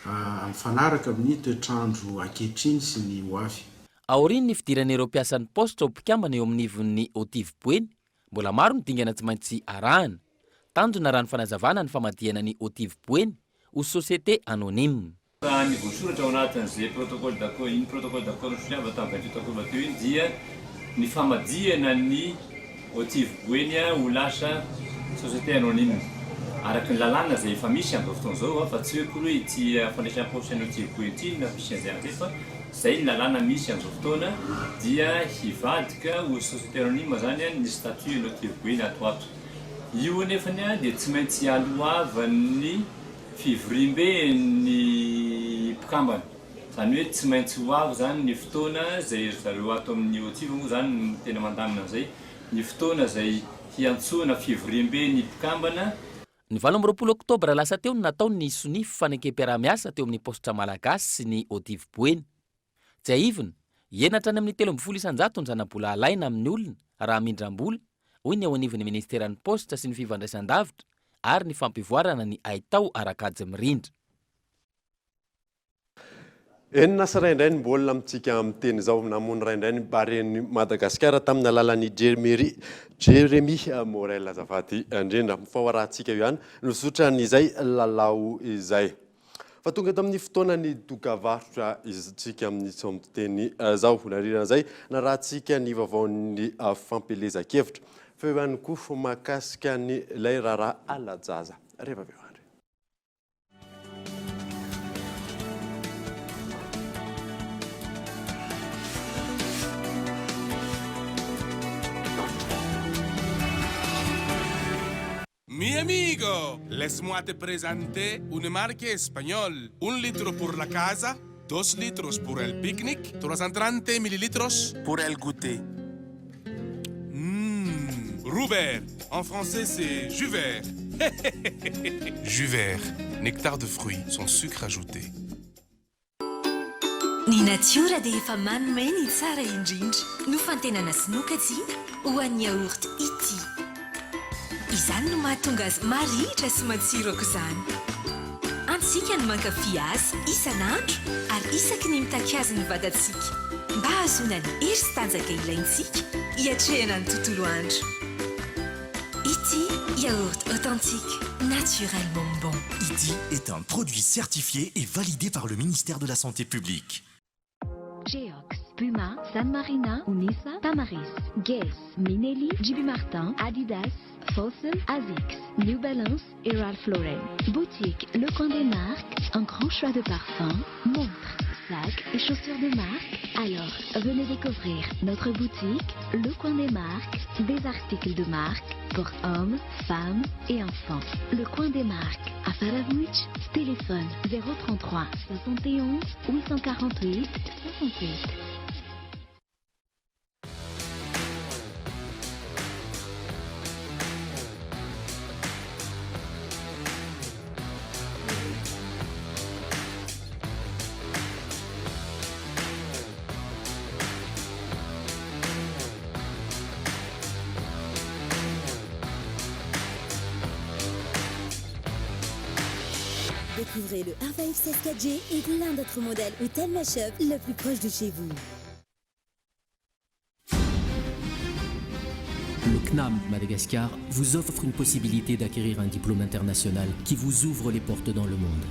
mifanaraka amin'ny toetr'andro ankehitriny sy ny ho avy. Aorian'ny fidiran'ireo mpiasan'ny paositra ho mpikambana eo amin'ivon'ny Otiv Boeny, mbola maro ny dingana tsy maintsy arahana. Tanjona raha ny fanazavana ny famadihana ny Otiv Boeny ho société anonyme. Raha ny voasoratra ao anatin'izay protocole d'accord, iny protocole d'accord nosoniavina tamin'ny 28 octobre teo iny dia ny famadihana ny Otiv Boeny ho lasa société anonyme araka ny lalàna izay efa misy amin'izao fotoana izao fa tsy hoe akory hoe ity fandraisam-paositra ny Otiv Boeny ity no nampisy an'izay an'izay fa izay ny lalàna misy amin'izao fotoana dia hivadika ho société anonyme izany ny statut ny Otiv Boeny ato ho ato. Io anefany dia tsy maintsy ialohavan'ny fivoriamben'ny mpikambana. Izany hoe tsy maintsy ho avy izany ny fotoana izay ry zareo ato amin'ny OTIV moa izany no tena mandamina an'izay, ny fotoana izay hiantsoana fivoriambe ny mpikambana. Ny 28 oktobra lasa teo no natao ny sonia fifanekem-piaraha-miasa teo amin'ny Paositra Malagasy sy ny OTIV Boeny. Tsiahivina, hihena hatrany amin'ny 13% ny zanabola alaina amin'ny olona raha mindram-bola, hoy ny eo anivon'ny minisiteran'ny Paositra sy ny fifandraisan-davitra ary ny fampivoarana ny haitao ara-kajy mirindra. Enina sy iray indray ny baolina amintsika miteny izao. Namono iray indray ny Baren'i Madagasikara tamin'ny alalan'i Jeremy Jeremy Morel azafady indrindra. Fa ho arahantsika eo ihany no zotran'izay lalao izay. Fa tonga eto amin'ny fotoanan'ny dokavarotra isika amin'izao miteny izao. Nandritra narahantsika ny vaovaon'ny fampielezan-kevitra. Fa eo ihany koa mahakasika an'ilay raharaha hala-jaza. Rehefa avy eo andry. Mi amigo, laisse-moi te présenter une marque espagnole. Un litro por la casa, dos litros por el picnic, 330 mililitros por el goûter. Mmh, Roubert, en français c'est jus vert. Jus vert, nectar de fruits sans sucre ajouté. Ny natiora dia efa manome ny tsara indrindra. Nofantenana sy nokajiana ho an'ny yaourt ity. Izany no mahatonga azy marihitra sy matsiro aok'izany. Antsika ny mankafy azy isan'andro ary isaky ny mitaky azy ny vatantsika mba hahazoana ny hery sy tanjaka ilaintsika hiatrehana ny tontolo andro. Ity yaourt authentique, naturellement bon. Ity est un produit certifié et validé par le ministère de la Santé publique. Geox, Puma, San Marina, Unisa, Tamaris, Guess, Minelli, JB Martin, Adidas, Fossil, Asics, New Balance et Ralph Lauren. Boutique Le Coin des Marques, un grand choix de parfums, montres, sacs et chaussures de marque. Alors, venez découvrir notre boutique Le Coin des Marques, des articles de marque pour hommes, femmes et enfants. Le Coin des Marques à Faravouch, téléphone 033 71 848 68. Découvrez le Alpha X16 4G et plein d'autres modèles au Telma Shop le plus proche de chez vous. Le CNAM Madagascar vous offre une possibilité d'acquérir un diplôme international qui vous ouvre les portes dans le monde.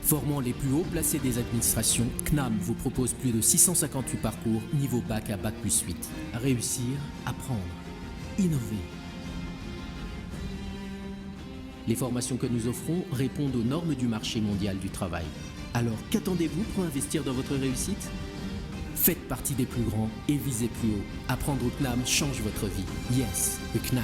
Formant les plus hauts placés des administrations, CNAM vous propose plus de 658 parcours niveau bac à bac plus 8. Réussir, apprendre, innover. Les formations que nous offrons répondent aux normes du marché mondial du travail. Alors qu'attendez-vous pour investir dans votre réussite Faites partie des plus grands et visez plus haut. Apprendre au CNAM change votre vie. Yes, le CNAM.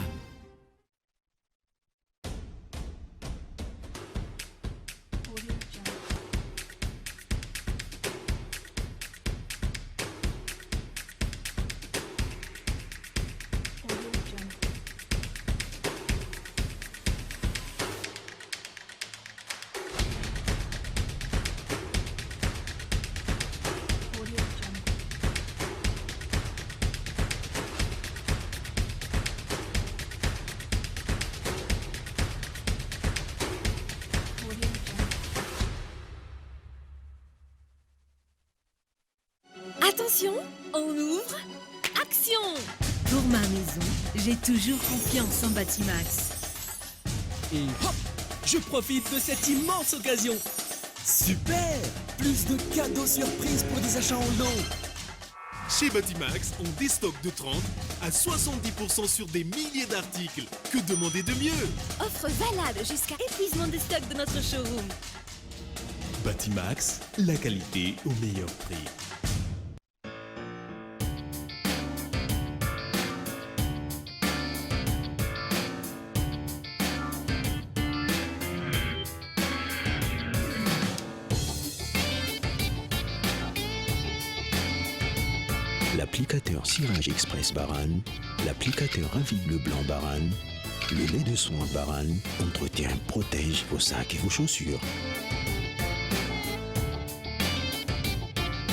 Attention, on ouvre, action Pour ma maison, j'ai toujours confiance en Batimax. Et hop! Je profite de cette immense occasion. Super Plus de cadeaux surprises pour des achats en lot. Chez Batimax, on déstocke de 30 à 70% sur des milliers d'articles. Que demander de mieux? Offre valable jusqu'à épuisement des stocks de notre showroom. Batimax, la qualité au meilleur prix. L'applicateur Cirage Express Baran, l'applicateur Avide Blanc Baran, le lait de soin Baran entretient, protège vos sacs et vos chaussures.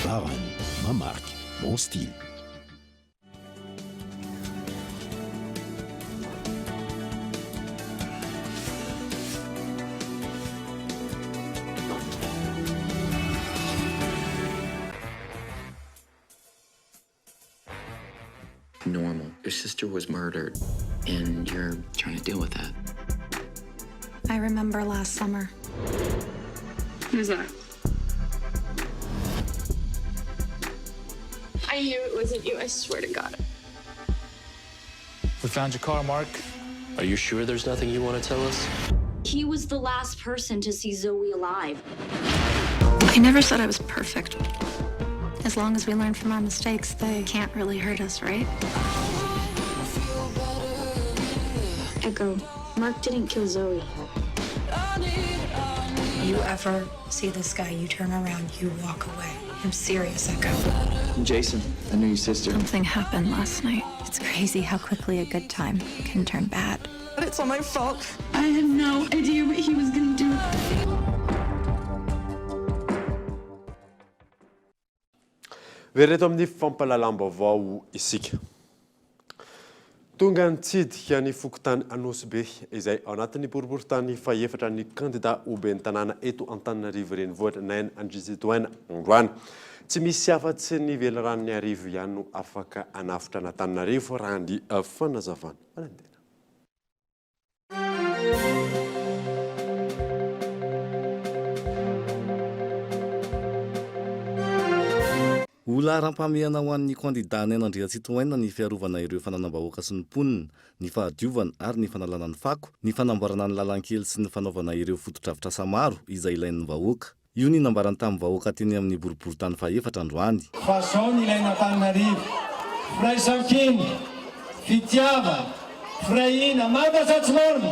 Baran, ma marque, mon style. Normal. Your sister was murdered, and you're trying to deal with that. I remember last summer. Who's that? I knew it wasn't you, I swear to God. We found your car, Mark. Are you sure there's nothing you want to tell us? He was the last person to see Zoe alive. I never said I was perfect. As long as we learn from our mistakes, they can't really hurt us, right? Echo, Mark didn't kill Zoe. You ever see this guy, you turn around, you walk away. I'm serious, Echo. I'm Jason. I knew your sister. Something happened last night. It's crazy how quickly a good time can turn bad. But it's all my fault. I had no idea what he was gonna do. Very eto amin'ny fampahalalam-baovao isika. Tonga nitsidika ny fokontany Anosibe izay ao anatin'ny boriborintany fahefatra ny kandida ho ben'ny tanàna eto Antananarivo Renivohitra Naina Andriantsitohaina androany. Tsy misy afa-tsy ny veliranon'Iarivo ihany no afaka hanafotra an'Antananarivo raha ny fanazavana. Valentine. Ho laharam-pahamehana ho an'ny kandidà Naina Andriantsitohaina ny fiarovana ireo fananam-bahoaka sy ny mponina, ny fahadiovana ary ny fanalana ny fako, ny fanamboarana ny lalan-kely sy ny fanaovana ireo fotodrafitrasa maro izay ilain'ny vahoaka. Io ny nambarany tamin'ny vahoaka teny amin'ny boriborintany fahefatra androany. Fa zao ny ilaina Antananarivo, firaisankina, fitiavana, firahina, marina sa tsy marina?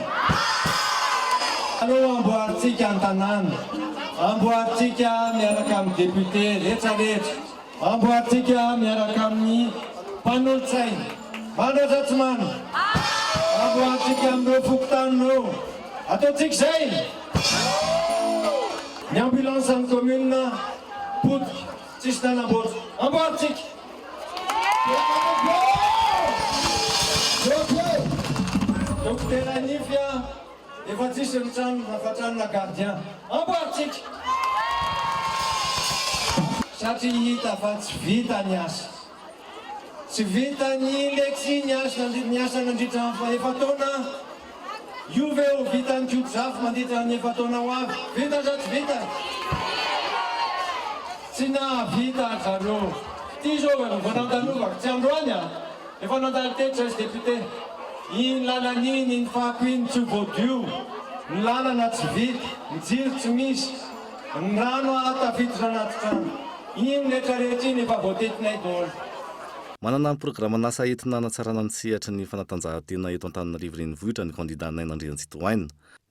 Aleo amboarintsika ny tanàna, amboarintsika miaraka amin'ny député rehetra rehetra, amboarintsika miaraka amin'ny mpanolotsaina, marina sa tsy marina? Amboarintsika amin'ireo fokontany ireo, ataontsika izay! Ny ambulance an'ny commune potika, tsisy nanamboatra. Amboarintsika! Dokotera Nify a, efa tsisy ny tranony fa tranona gardien. Amboarintsika! Satria hita fa tsy vita ny asa. Tsy vitan'i Lexy ny asa ny asa nandritra ny efa-taona. Io ve ho vitan'i Koto Zafy mandritra ny efa-taona ho avy? Vita sa tsy vita? Tsy nahavita ry zareo. Ity izao efa vao nandalovako, tsy androany an! Efa nandalo teto zahay sy député. Iny lalana iny, iny fako iny tsy voadio, ny lalana tsy vita, ny jiro tsy misy. Ny rano aha tafiditra anaty trano. Iny rehetra rehetra iny efa voatetinay daholo. Manana ny programan'asa entina hanatsarana ny sehatry ny fanatanjahantena eto Antananarivo Renivohitra ny kandidà Naina Andriantsitohaina.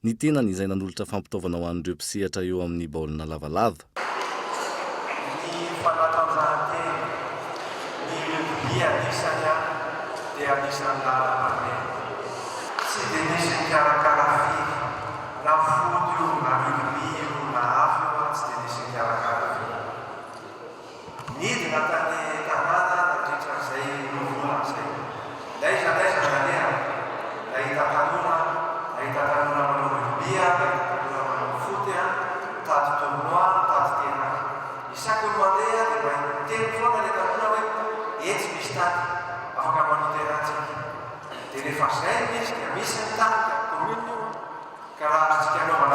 Ny tenany izay nanolotra fampitaovana ho an'ireo mpisehatra eo amin'ny baolina lavalava. Ny fanatanjahantena, ny rugby anisany an, dia anisan'ny laharam-pahamehana. Tsy dia nisy nikarakara firy. Na foot io na rugby io na hafa io an, tsy dia nisy nikarakara firy. Nidina tany tanàna nandritra an'izay roa volana izay. N'aiza n'aiza naleha, nahita tanora, nahita tanora manao rugby aho, nahita tanora manao foot aho, mitady tournoi, mitady terrain. Isaky ny mandeha dia mba miteny foana ilay tanora hoe etsy misy tady, afaka manao terrain tsika. Dia rehefa zay no izy dia misy ny tany ka commune io an, ka raha azontsika anaovana.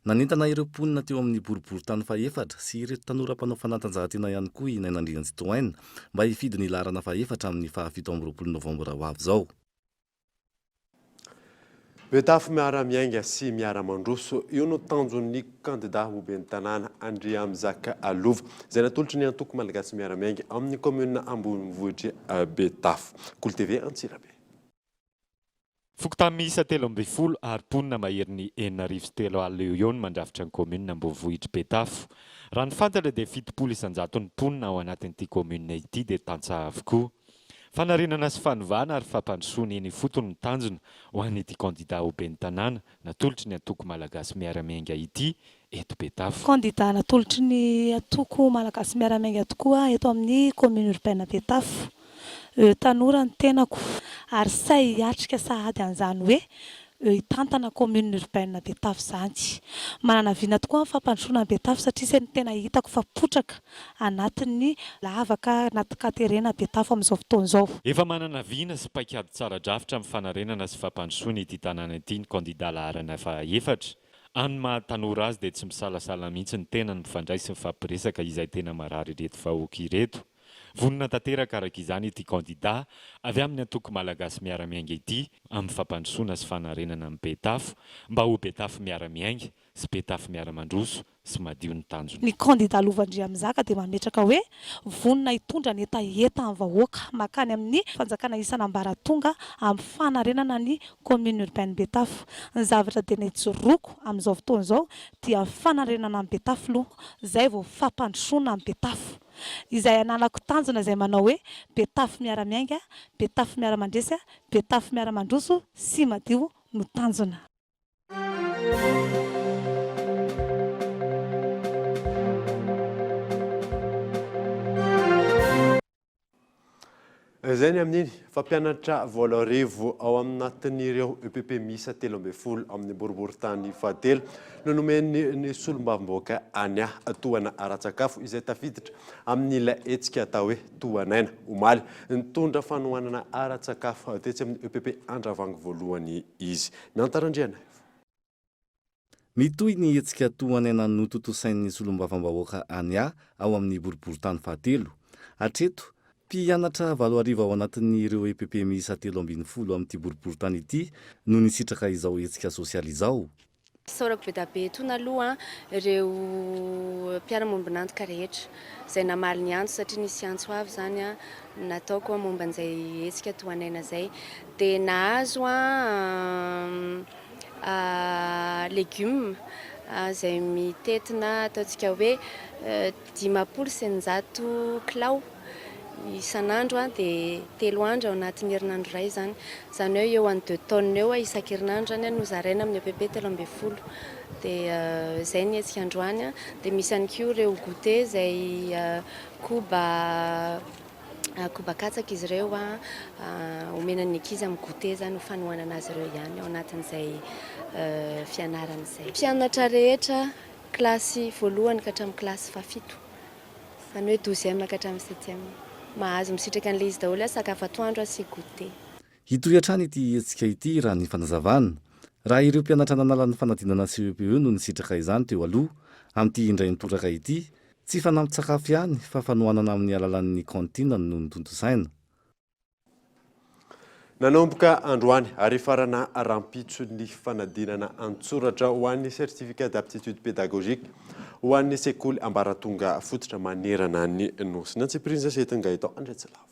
Nanentana ireo mponina teo amin'ny boriborintany fahefatra sy ireto tanora mpanao fanatanjahantena ihany koa i Naina Andriantsitohaina mba hifidy ny laharana fahefatra amin'ny faha 27 novambra ho avy izao. Betafo miara-miainga sy miara-mandroso, io no tanjon'ny kandida ho ben'ny tanàna Andriamizaka Lova, izay natolotry ny antoko Malagasy Miara-miainga ao amin'ny kaominina ambonivohitr'i Betafo. Kolo TV Antsirabe. Fokontany miisa 13 ary mponina maherin'ny 3600 eo ho eo no mandrafitra ny kaominina ambonivohitr'i Betafo. Raha ny fantatra dia 70 isan-jaton'ny mponina ao anatin'ity kaominina ity dia tantsaha avokoa. Fanarenana sy fanovana ary fampandrosoana eny ifotony no tanjona ho an'ity kandida ho ben'ny tanàna natolotry ny antoko Malagasy Miara-Miainga ity eto Betafo. Kandida natolotry ny antoko Malagasy Miara-Miainga tokoa eto amin'ny commune urbaine Betafo. Tanora ny tenako ary sahy hiatrika sahady an'izany hoe hitantana commune urbaine Betafo izany. Manana vina tokoa amin'ny fampandrosoana an'i Betafo satria izay no tena hitako fa potraka anatin'ny lavaka anaty katerena Betafo amin'izao fotoana izao. Efa manana vina sy paikady tsara drafitra amin'ny fanarenana sy fampandrosoana ity tanàna ity ny kandida laharana fahaefatra. Amin'ny maha tanora azy dia tsy misalasala mihitsy ny tenany mifandray sy mifampiresaka izay tena marary ireto vahoaka ireto. Vonona tanteraka araka izany ity kandida avy amin'ny antoko Malagasy Miara-Miainga ity amin'ny fampandrosoana sy fanarenana an'i Betafo mba ho Betafo miara-miainga sy Betafo miara-mandroso sy madio ny tanjona. Ny kandida Lova Andriamizaka dia mametraka hoe vonona hitondra ny hetaheta ny vahoaka mankany amin'ny fanjakana isan'ambaratonga amin'ny fanarenana ny commune urbaine Betafo. Ny zavatra tena ijoroako amin'izao fotoana izao dia fanarenana an'i Betafo aloha izay vao fampandrosoana an'i Betafo. Izay ananako tanjona izay manao hoe Betafo miara-miainga, Betafo miara-mandresy, Betafo miara-mandroso sy madio no tanjona. Izay ny amin'iny. Mpampianatra 2008 ao anatin'ireo EPP miisa 13 amin'ny boriborintany fahatelo no nomen'ny ny solombavambahoaka Ania tohana ara-tsakafo izay tafiditra amin'ilay hetsika atao hoe Tohan'aina. Omaly, nitondra fanohanana ara-tsakafo tetsy amin'ny EPP Andravangy voalohany izy. Miantara Andrianaivo. Mitohy ny hetsika tohan'aina notontosain'ny solombavambahoaka Ania ao amin'ny boriborintany fahatelo. Hatreto, mpianatra 8000 ao anatin'ireo EPP miisa 13 amin'ity boriborintany ity no nisitraka izao hetsika sosialy izao. Isaorako be dia be etoana aloha ireo mpiara-miombon'antoka rehetra izay namaly ny antso satria nisy antso avo izany nataoko momba an'izay hetsika tohan'aina izay. Dia nahazo legioma izay mitentina ataontsika hoe 650 kilao isan'andro dia telo andro ao anatin'ny herinandro iray izany. Izany hoe eo amin'ny deux tonnes eo isan-kerinandro izany no zaraina amin'ny EPP 13. Dia izay ny hetsika androany. Dia misy ihany koa ireo goûter izay koba Koba katsaka izy ireo, omena ny ankizy amin'ny goûter izany ho fanohanana azy ireo ihany ao anatin'izay fianarana izay. Mpianatra rehetra kilasy voalohany ka hatramin'ny kilasy fahafito, izany hoe douzième ka hatramin'ny septième, mahazo misitraka an'ilay izy daholo, sakafo atoandro sy goûter. Hitohy hatrany ity hetsika ity raha ny fanazavana. Raha ireo mpianatra nanala ny fanadinana CEPE no nisitraka izany teo aloha, amin'ity indray mitoraka ity, Tsy fanampin-tsakafo ihany fa fanohanana amin'ny alalan'ny kaontina no notontosaina. Nanomboka androany ary hifarana rahampitso ny fanadinana an-tsoratra ho an'ny Certificat d'aptitude pédagogique ho an'ny sekoly ambaratonga fototra manerana ny Nosy. Ny antsipiriany izay entin'i Gaëtan Andriatsilavo.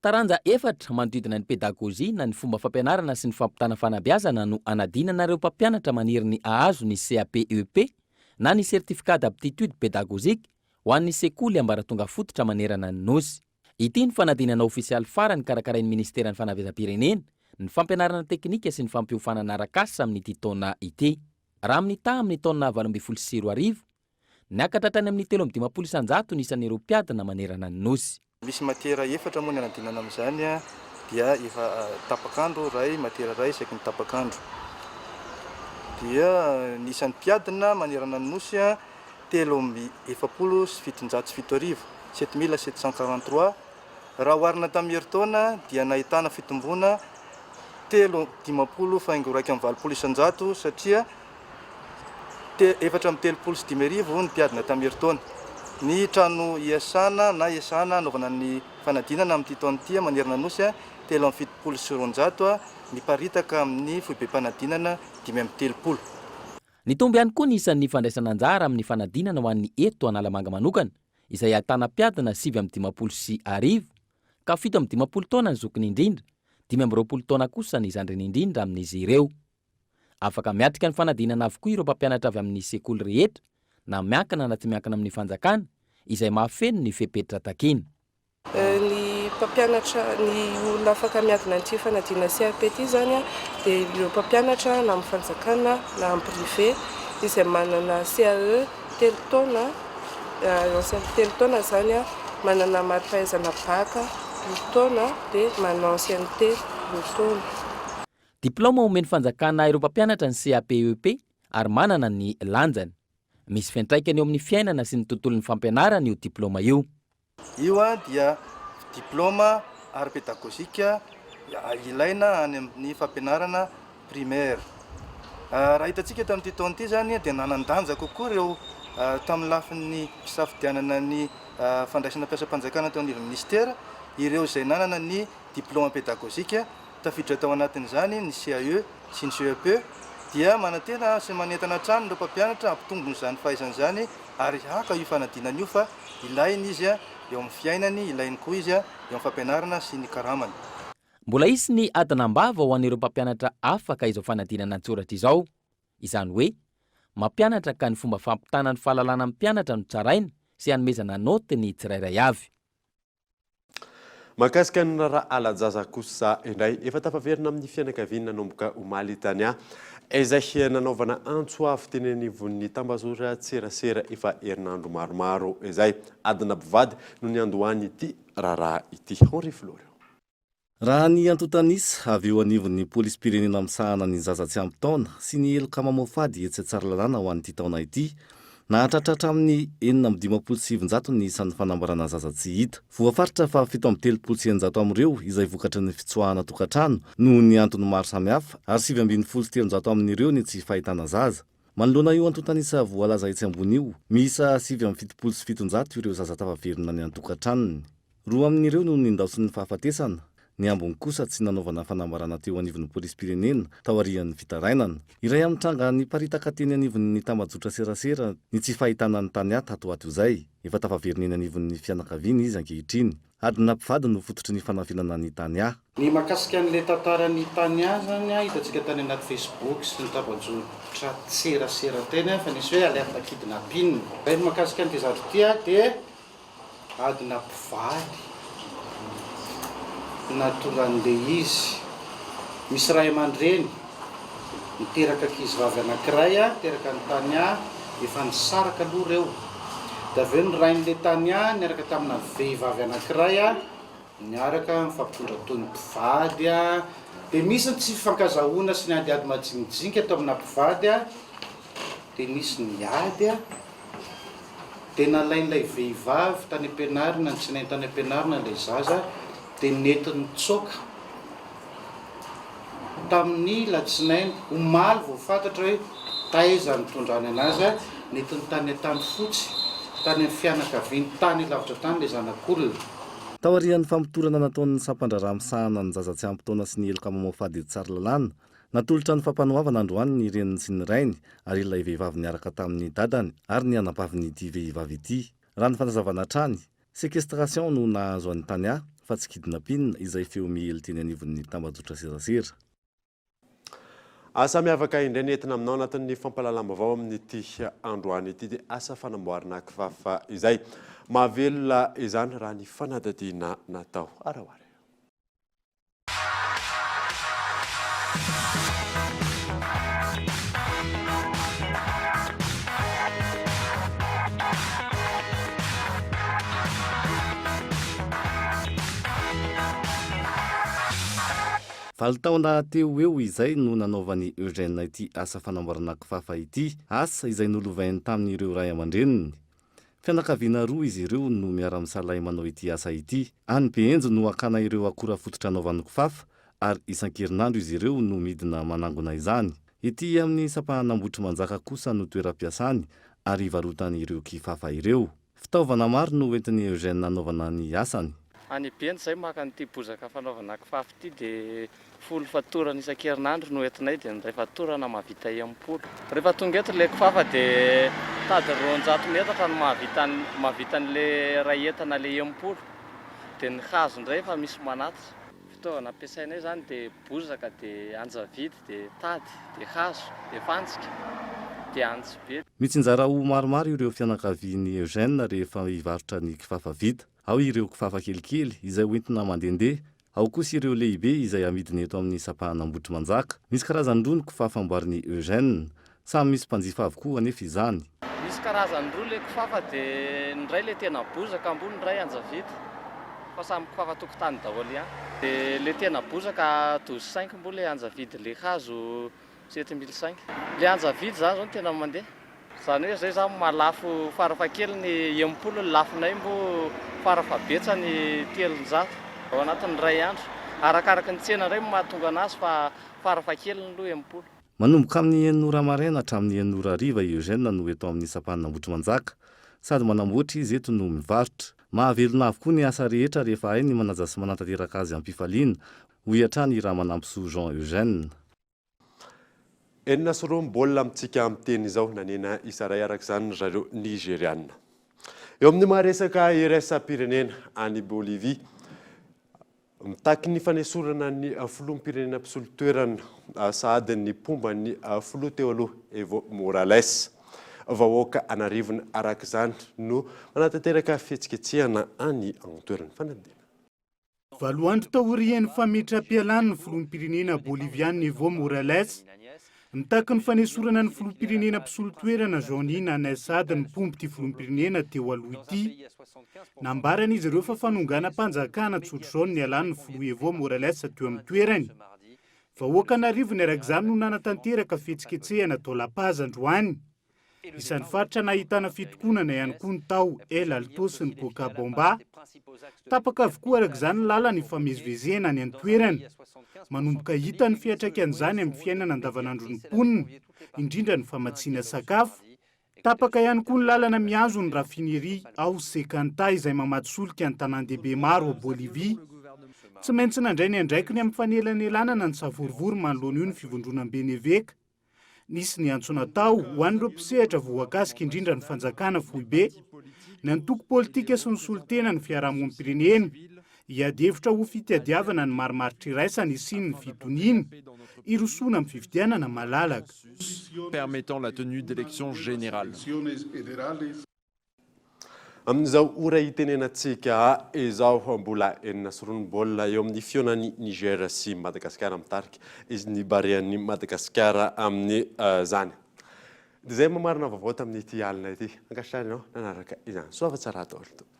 Taranja efatra manodidina ny pedagojia na ny fomba fampianarana sy ny fampitana fanabeazana no anadinana ireo mpampianatra maniry ny hahazo ny CAPEP na ny Certificat d'aptitude pédagogique ho an'ny sekoly ambaratonga fototra manerana ny Nosy. Ity ny fanadinana ofisialy farany karakarain'ny Ministeran'ny Fanabeazam-pirenena, ny fampianarana teknika sy ny fampiofanana arak'asa amin'ity taona ity. Raha amin'ny taha amin'ny taona 2018, Niakatra hatrany amin'ny 53% ny isan'ireo mpiadina manerana ny Nosy. Misy matiera efatra moa ny anadinana amin'izany dia efa tapak'andro iray, matiera iray isaky ny tapak'andro. Dia ny isan'ny mpiadina manerana ny Nosy 7743, 7743, raha oharina tamin'ny herintaona dia nahitana fitomboana 53 faingo 81 isan-jato satria. 54 ny mpiadina tamin'ny herintaona. Ny trano iasana na iasana hanaovana ny fanadinana amin'ity taona ity manerana Nosy, 273, miparitaka amin'ny foibem-panadinana 35. Nitombo ihany koa ny isan'ny fandraisana anjara amin'ny fanadinana ho an'ny eto Analamanga manokana, izay ahitana mpiadina 1059 ka 57 taona ny zokiny indrindra, 25 taona kosa ny zandriny indrindra amin'izy ireo. Afaka miatrika ny fanadinana avokoa ireo mpampianatra avy amin'ny sekoly rehetra, na miankina na tsy miankina amin'ny fanjakana, izay mahafeno ny fepetra takiana. Ny mpampianatra, ny olona afaka miadina an'ity fanadinana CAP ity izany dia ireo mpampianatra na amin'ny fanjakana na amin'ny privé izay manana CAE telo taona, ancienneté telo taona izany, manana mari-pahaizana bac roa taona dia manana ancienneté roa taona. Diplaoma omen'ny fanjakana ireo mpampianatra ny CAPEP ary manana ny lanjany. Misy fiantraikany eo amin'ny fiainana sy ny tontolon'ny fampianarana io diplaoma io. Io dia diplaoma ara-pedagojika ilaina any amin'ny fampianarana primaire. Raha hitantsika tamin'ity taona ity izany dia nanan-danja kokoa ireo tamin'ny lafiny fisafidianana ny fandraisana mpiasam-panjakana teo anivon'ny minisitera ireo izay nanana ny diplaoma pedagojika, tafiditra tao anatin'izany ny CAE sy ny CEPE, dia manantena sy manentana hatrany ireo mpampianatra hampitombo izany fahaizana izany ary haka io fanadinana io fa ilainy izy eo amin'ny fiainany, ilainy koa izy eo amin'ny fampianarana sy ny karamany. Mbola hisy ny adina am-bava ho an'ireo mpampianatra afaka izao fanadinana an-tsoratra izao. Izany hoe, mampianatra ka ny fomba fampitana ny fahalalana amin'ny mpianatra no tsaraina sy hanomezana naoty ny tsirairay avy. Mahakasika ny raharaha hala-jaza kosa indray, efa tafaverina amin'ny fianakaviany nanomboka omaly i Tania, izay nanaovana antso avo teny anivon'ny tambazotran-tserasera efa herinandro maromaro izay. Adina mpivady no niandohan'ity raharaha ity. Henri Florian. Raha ny antontan'isa avy eo anivon'ny polisim-pirenena misahana ny zaza tsy ampy taona sy ny heloka mamoafady etsy Tsaralalàna ho an'ity taona ity, nahatratra hatramin'ny 956 ny isan'ny fanambarana zaza tsy hita. Voafaritra fa 637 amin'ireo izay vokatry ny fitsoahana tokantrano noho ny antony maro samihafa ary 319 amin'ireo ny tsy fahitana zaza. Manoloana io antontan'isa voalaza etsy ambony io, miisa 779 ireo zaza tafaverina any an-tokantranony. Roa amin'ireo no nindaosin'ny fahafatesana, ny ambiny kosa tsy nanaovana fanambarana teo anivon'ny polisim-pirenena taorian'ny fitarainana. Iray amin'ny tranga niparitaka teny anivon'ny tambajotra serasera ny tsy fahitana an'i Tania tato ho ato izay. Efa tafaverina eny anivon'ny fianakaviany izy ankehitriny. Adina mpivady no fototry ny fanafenana an'i Tania. Ny mahakasika an'ilay tantaran'i Tania zany hitantsika tany anaty Facebook sy ny tambajotra tserasera teny fa nisy hoe alerte kidnapping. Ny mahakasika an'ity zavatra ity dia Adina mpivady no nahatonga an'ilay izy. Misy ray aman-dreny niteraka ankizivavy anankiray, teraka an'i Tania, efa nisaraka aloha ireo. Dia avy eo ny rain'ilay Tania niaraka tamina vehivavy anankiray, niaraka nifampitondra toy ny mpivady. Dia nisy ny tsy fifankazahoana sy ny adiady majinijinika tao amina mpivady. Dia nisy ny ady. Dia nalain'ilay vehivavy tany am-pianarana, nitsinainy tany am-pianarana ilay zaza, dia nentiny nitsoaka. Tamin'ny latsinainy, omaly vao fantatra hoe taiza nitondrany anazy, nentiny tany Antanifotsy, tany amin'ny fianakaviany tany lavitra tany ilay zanak'olona. Taorian'ny famotorana nataon'ny sampan-draharaha misahana ny zaza tsy ampy taona sy ny heloka mamoafady etsy Tsaralalàna, Natolotra ny fampanoavana androany ny reniny sy ny rainy ary ilay vehivavy niaraka tamin'ny dadany ary ny anabavin'ity vehivavy ity. Raha ny fanazavana hatrany, séquestration no nahazo an'i Tania fa tsy kidnapping izay feo miely teny anivon'ny tambajotra serasera. Asa miavaka indray ny entina aminao anatin'ny fampahalalam-baovao amin'ity androany ity dia asa fanamboarana kifafa izay. Mahavelona izany raha ny fanadihadiana natao. Araho ary. Valo taona teo ho eo izay no nanaovan'i Eugène ity asa fanamboarana kifafa ity, asa izay nolovainy tamin'ireo ray aman-dreniny. Fianakaviana roa izy ireo no miara-misalahy manao ity asa ity. Any Behenjy no hakana ireo akora fototra anaovany kifafa ary isan-kerinandro izy ireo no midina manangona izany. Ety amin'ny sampan'Ambohitrimanjaka kosa no toeram-piasany ary ivarotany ireo kifafa ireo. Fitaovana maro no entin'i Eugène hanaovana ny asany. Any Bento izay maka an'ity bozaka fanaovana kifafa ity dia folo fatorana isan-kerinandro no entinay dia ny iray fatorana mahavita 60. Rehefa tonga eto ilay kifafa dia tady 200 metatra no mahavita mahavita an'ilay iray entana ilay 60 dia ny hazo indray efa misy manatitra. Fitaovana ampiasainay izany dia bozaka dia anjavidy dia tady dia hazo dia fantsika dia antsy be. Mitsinjara ho maromaro ireo fianakavian'i Eugène rehefa hivarotra ny kifafa vita. Ao ireo kifafa kelikely izay hoentina mandehandeha, ao kosa ireo lehibe izay amidiny eto amin'ny sampahan'Ambohitrimanjaka. Misy karazany roa ny kifafa amboarin'i Eugène. Samy misy mpanjifa avokoa anefa izany. Misy karazany roa ilay kifafa dia ny iray ilay tena bozaka ambony ny iray anjavidy fa samy kifafa tokotany daholo ihany. Dia ilay tena bozaka douze cinq moa ilay anjavidy ilay hazo sept mille cinq. Ilay anjavidy izany izao no tena mandeha. Izany hoe izay izany mahalafo farafahakeliny 60 ny lafonay moa farafahabetsany 300 ao anatin'ny iray andro. Arakaraky ny tsena indray no mahatonga anazy fa farafahakeliny aloha 60. Manomboka amin'ny enina ora maraina hatramin'ny enina ora hariva i Eugène no eto amin'ny sampan'Ambohitrimanjaka. Sady manamboatra izy eto no mivarotra. Mahavelona avokoa ny asa rehetra rehefa hay ny manaja sy manatanteraka azy am-pifaliana, hoy hatrany i Ramanampisoa Jean Eugène. 6 ny baolina amintsika miteny izao, nanena isa iray araka izany ry zareo Nigeriana. Eo amin'ny maha resaka iraisam-pirenena any Bolivie, Mitaky ny fanesorana ny filoham-pirenena mpisolo toerana sahady ny mpomba ny filoha teo aloha Evo Morales. Vahoaka an'arivony araka izany no manatanteraka fihetsiketsehana any an-toerana. Fanadihadiana. Valo andro taorian'ny fametram-pialan'ny filoham-pirenena Boliviana Evo Morales, Mitaky ny fanesorana ny filoham-pirenena mpisolo toerana Jeanine Anès Ady ny mpomba ity filoham-pirenena teo aloha ity. Nambaran'izy ireo fa fanonganam-panjakana tsotr'izao ny nialan'ny filoha Evo Morales teo amin'ny toerany. Vahoaka an'arivony araka izany no nanatanteraka fihetsiketsehana tao La Paz androany. Isan'ny faritra nahitana fitokonana ihany koa ny tao El Alto sy ny Cochabamba. Tapaka avokoa araka izany ny lalana ifamezivezena any an-toerana. Manomboka hita ny fiantraikan'izany amin'ny fiainana andavanandron'ny mponina, indrindra ny famatsiana sakafo. Tapaka ihany koa ny lalana mihazo ny raffinerie ao Secanta izay mamatsy solika ny tanàn-dehibe maro ao Bolivia. Tsy maintsy nandray ny andraikiny amin'ny fanelanelanana ny savorovoro manoloana io ny fivondronamben'ny eveka. Nisy ny antso natao ho an'ireo mpisehatra voakasika indrindra ny fanjakana foibe, ny antoko politika sy ny solontena ny fiarahamonim-pirenena hiady hevitra ho fitadiavana ny marimaritra iraisana hisian'ny fitoniana, hirosoana amin'ny fifidianana malalaka. Permettant la tenue d'élections générales. Amin'izao ora itenenantsika izao, mbola 6 ny baolina eo amin'ny fihaonan'i Niger sy Madagasikara mitarika izy ny Barean'i Madagasikara amin'izany. Dia izay mamarana vaovao tamin'ity alina ity. Ankasitrahana ianao nanaraka izany. Soava tsara daholo tompoko.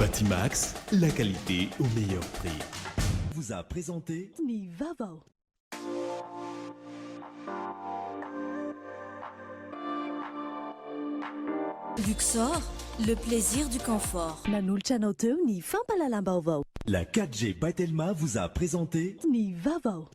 Batimax, la qualité au meilleur prix. Vous a présenté Ny vaovao. Luxor, le plaisir du confort. Nanolotra anao teo ny fampahalalam-baovao. La 4G by Telma vous a présenté Ny vaovao.